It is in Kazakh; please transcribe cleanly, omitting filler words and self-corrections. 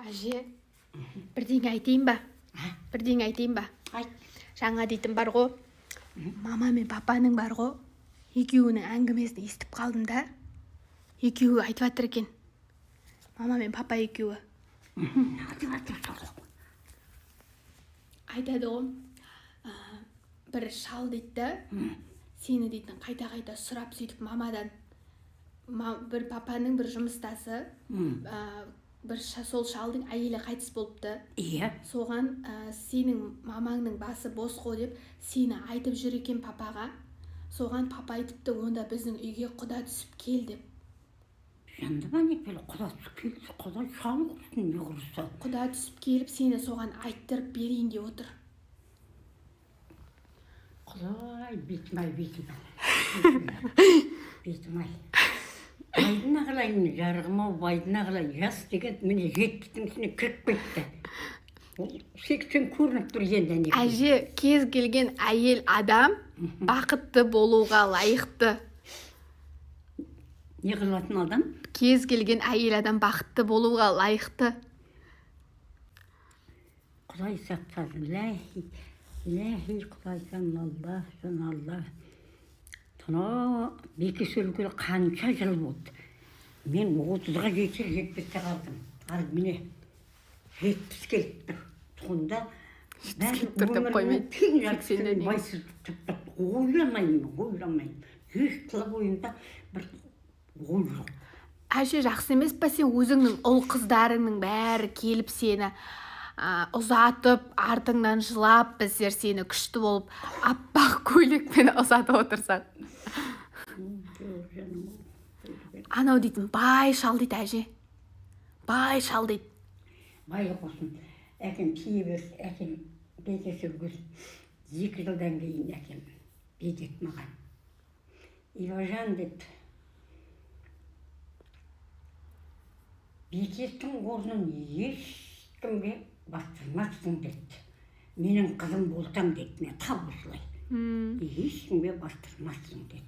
Әже, бірдеңе айтайын ба? Бірдеңе айтайын ба? Айт. Жаңа дейтін бар ғой, мама мен папаның бар ғой, екеуінің әңгімесін естіп қалдым да. Екеуі айтып жатыр екен, мама мен папа екеуі. Айтып жатыр сол. Айтады ғой, бір шал дейді да, сені дейтін қайта-қайта сұрап, сөйтіп мамадан, бір папаның бір жұмыстасы, бір сол шалдың әйелі қайтыс болыпты. Соған сенің мамаңның басы бос қой деп сені айтып жүр екен папаға. Соған папа айтыпты, онда біздің үйге құда түсіп кел деп. Жанды ма, не пәле, құда түсіп кел, құда шал құрсын, не құрыса. Құда түсіп келіп, сені соған айттырып берейін деп отыр. Құдай, бетім ай, бетім ай. Бетім ай. Байдың ағылайын, жарығым ау, байдың ағылайын, жас деген міне 70-тің ішіне кіріп кетті. Ол 80 көрініп тұр енді әне. Әже, кез келген әйел адам бақытты болуға лайықты. Не қылатын адам? Кез келген әйел адам бақытты болуға лайықты. Құдай сақтасын. Ләхи, ләхи, Құдайсан Алла, сан Алла. Тына Бекеш өлгелі қанша жыл болды. Мен 30-ға жетер жетпесте қалдым. Ал міне 70 келіп тұр. Сонда келіп тұр деп қоймайды. Тең жартысын 80-де деймін. Байсыз тіпті ойламаймын, ойламаймын. Еш тұла бойымда бір ой жоқ. Әже, жақсы емес па, сен өзіңнің ұл қыздарыңның бәрі келіп сені ұзатып, артыңнан жылап, біздер сені күшті болып аппақ көйлекпен ұзатып отырсақ. Жоқ, жаным, ау. Анау дейтін бай шал дейді, әже. Бай шал дейді. Байлық болсын. Әкем тие берсін, әкем Бекеш өлген 2 жылдан кейін әкем бедет маған. Иважан деп, Бекештің орнын ешкімге бастырмассың деді. Менің қызым болсаң деді, мен тап осылай. Ешкімге бастырмассың деді.